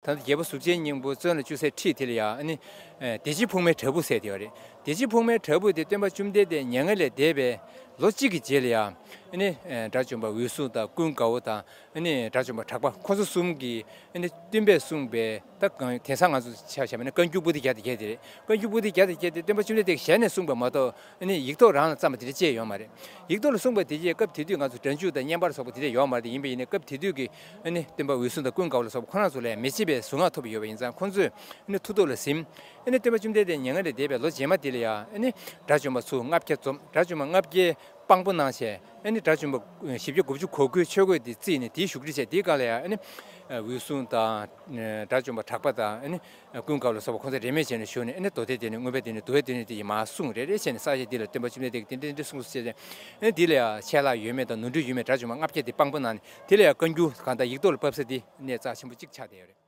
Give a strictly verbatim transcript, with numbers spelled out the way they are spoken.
ད་ལྟ་རྒྱལ་པོ་གཟུགས་ཅན་སྙིང་པོ་བཙོན་ལ་བཅུག་སའི་ཁྲིད་དེ་ལ་ཡང་ཨ་ནི་ཨེ་བདེ་སྐྱིད་ཕུག་མའི་བྲག་ཕུག་ཟེར་དེ་ཡོད་རེད། བདེ་སྐྱིད་ཕུག་མའི་བྲག་ཕུག་དེ་སྟོན་པ་བཅོམ་ལྡན་འདས་མྱ་ངན་ལས་འདས་པའི་ལོ་གཅིག་གི་རྗེས་ལ་ཡང་ཨ་ནི་ཨེ་དགྲ་བཅོམ་པ་འོད་སྲུང་དང་ཀུན་དགའ་བོ་དང་ཨ་ནི་དགྲ་བཅོམ་པ་གྲགས་པ་ཁོ་ཚོ་གསུམ་གྱིས་ཨ་ནི་སྟོན་པས་གསུངས་པའི་ད་གང་དེང་སང་ང་ཚོ་ཆ་བཞག་པ་ན་བཀའ་འགྱུར་པོ་ཏི་བརྒྱ་དང་བརྒྱད་དེ་རེད། བཀའ་འགྱུར་པོ་ཏི་བརྒྱ་དང་བརྒྱད་དེ་སྟོན་པ་བཅོམ་ལྡན་འདས་ཀྱིས་ཞལ་ནས་གསུངས་པ་མ་གཏོགས་ཨ་ནི་ཡིག་ཐོག་རང་ལ་བརྩམས་པ་དེ་འདྲ་ཅིག་ཡོད་མ་རེད། ཡིག་ཐོག་ལ་གསུངས་པ་དེ་རྗེས་སྐབས་དེ་དུས་ང་ཚོ་སྒྲ་འཇུག་དང་བརྙན་པར་སོགས་པ་དེ་འདྲ་ཡོད་མ་རེད། ཡིན་པ་ཡིན་ནའི་སྐབས་དེ་དུས་ཀྱི་ཨ་ནི་སྟོན་པ་འོད་སྲུང་དང་ཀུན་དགའ་བོ་ལ་སོགས་པ་ཁོ་རང་ཚོ་ལ་མི་ཕྱེད་པའི་གཟུངས་སྔགས་ཐོབ་ཡོད་པ་ཡིན་ཙང་ཁོང་ཚོས་ཨ་ནི་མཐུ་སྟོབས་ལ་གཟིམས། ཨ་ནི་སྟོན་པ་བཅོམ་ལྡན་འདས་མྱ་ངན་ལས་འདས་པའི་ལོ་རྗེས་མ་དེ་ལ་ཡང་ཨ་ནི་དགྲ་བཅོམ་པ་ཚུར་ལྔ་བརྒྱ་འཛོམས། དགྲ་བཅོམ་པ་ལྔ་བརྒྱའི་དཔང་པོ་གནང་བྱས་ཨ་ནི་དགྲ་བཅོམ་པ་བཞི་བརྒྱ་དགུ་བཅུ་གོ་དགུའི་ཆོས་གོས་དེ་བརྩིས་ནས་དེའི་བཞུགས་ཁྲི་བྱས། དེའི་སྒང་ལ་ཡང་ཨ་ནི་འོད་སྲུང་དང་དགྲ་བཅོམ་པ་གྲགས་པ་དང་ཨ་ནི་ཀུན་དགའ་བོ་ལ་སོགས་པ་ཁོང་ཚོ་རིས་མེད་བྱས་ནས་བཞུགས་ནས་ཨ་ནི་མདོ་སྡེ་དེ་ནས་མངོན་པ་དེ་ནས་འདུལ་བ་དེ་ནས་དེ་ཡི་མར་གསུངས། རེ་རེ་བྱས་ནས་ས་ཆ་འདི་ལ་སྟོན་པ་བཅོམ་ལྡན་འདས་ཀྱིས་དེ་འདྲ་འདྲ་གསུངས་སོ་ཞེས་ཨ་ནི་དེ་ལ་ཡང་ཆད་ལྷག་ཡོད་མེད་དང་ནོར་འཁྲུལ་ཡོད་མེད་དགྲ་བཅོམ་པ་ལྔ་བརྒྱ་དེ་དཔང་པོ་གནང་ནས་དེ་ལ་ཡང་བཀའ་འགྱུར་གང་ལྟར་ཡིག་ཐོག་ལ་ཕབ་ས་དེ་གནས་རྩ་ཆེན་པོ་གཅིག་ཆགས་བསྡད་ཡོད་རེད།